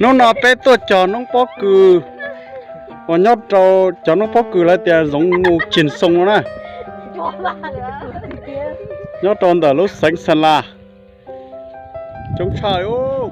Hnub no peb tuaj cog noob pob kws uas nyob rau cov noob pob kws lawv tias zoov mus Tsis Xoo no na, nyob rau ntawm lub xeev Xa Las. Coob tshaj. Kwv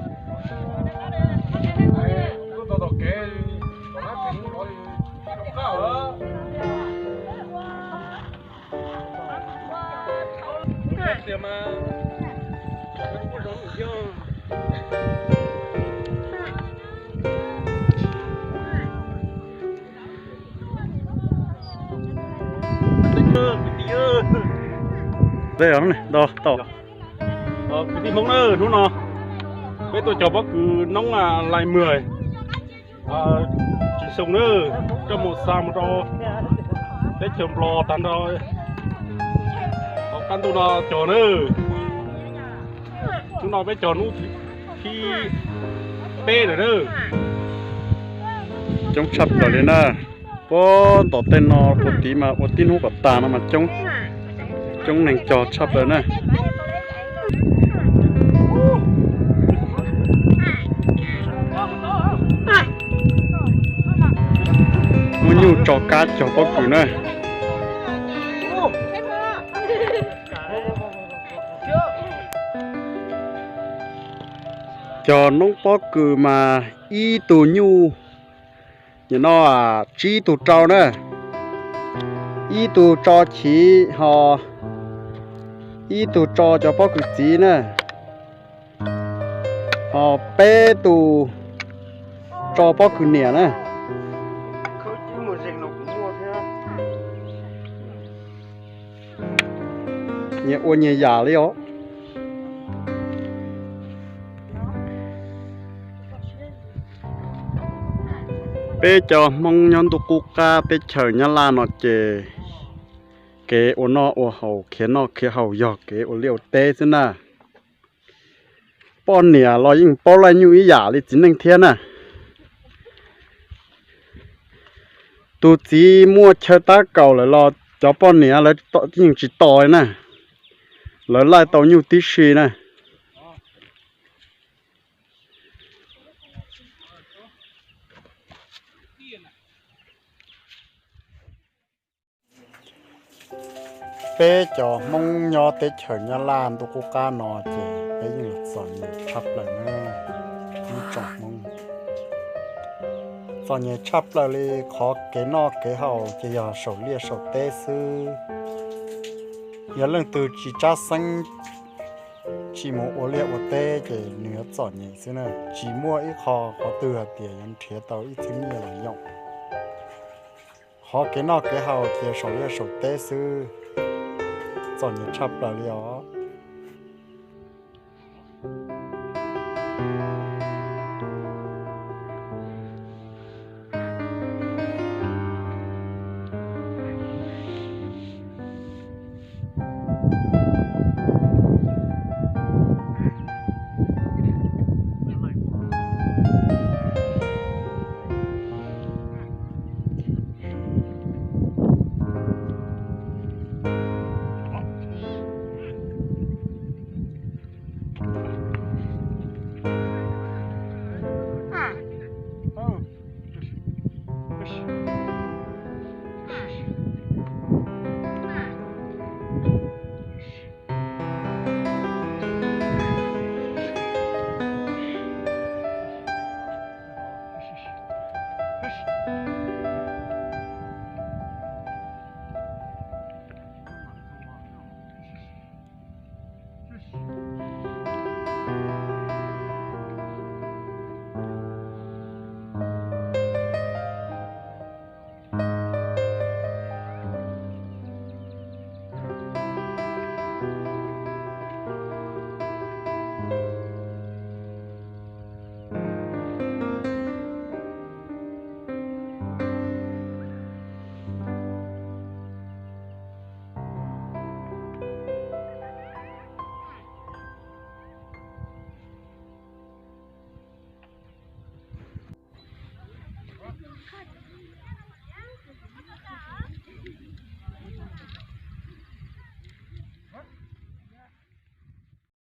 tij Hmoob na, hnub no peb tuaj cog pob kws noob Lais Mws Tsis Xoo na, coj mus xa mus rau teb chaws Nplog tag nrho hauv qab ntuj no cog na. Hnub no peb cog hnub thib peb lawm na. Coob tshaj plaws li na. Puag tom tej no puag tid mas ua tib hnub kom tag no mas coob, coob neeg cog tshaj plaws na. Muab nyuj tso kab cog pob kws na. Cog noob pob kws mas ib tug nyuj, nim no tsib tug rau na, ib tug tso chiv ho ib tug tso cov pob kws txiv na, ho peb tug tso pob kws niam na. Nyias ua nyias yam li os. Peb cov Hmoob nyob ntuj qub qab teb chaws Nyab Laj no ces kev ua noj ua haus, khiav noj khiav haus yog kev ua liaj ua teb xwb na. Poj niam los yeej paub laij nyuj ib yam li txiv neej thiab na. Tus txiv muaj chaw tab kaum lawm los cov poj niam lawv yeej tsis tos na, lawv laij tau nyuj tib si na. Peb cov Hmoob nyob teb chaws Nyab Laj ntuj qub qab no ces peb yeej txom nyem tshaj plaws na. Ib tsoom Hmoob txom nyem tshaj plaws li, qhov kev noj kev haus ces yog saum liaj saum teb xwb. Yog leej twg tsis tsab xeeb, tsis mus ua liaj ua teb ces nws yuav txom nyem xwb na, tsis muaj ib qho qhov twg hais tias yuav nrhiav tau ib txhiab nyiaj los yoom. Qhov kev noj kev haus ces saum liaj saum teb xwb, txom nyem tshaj plaws li os.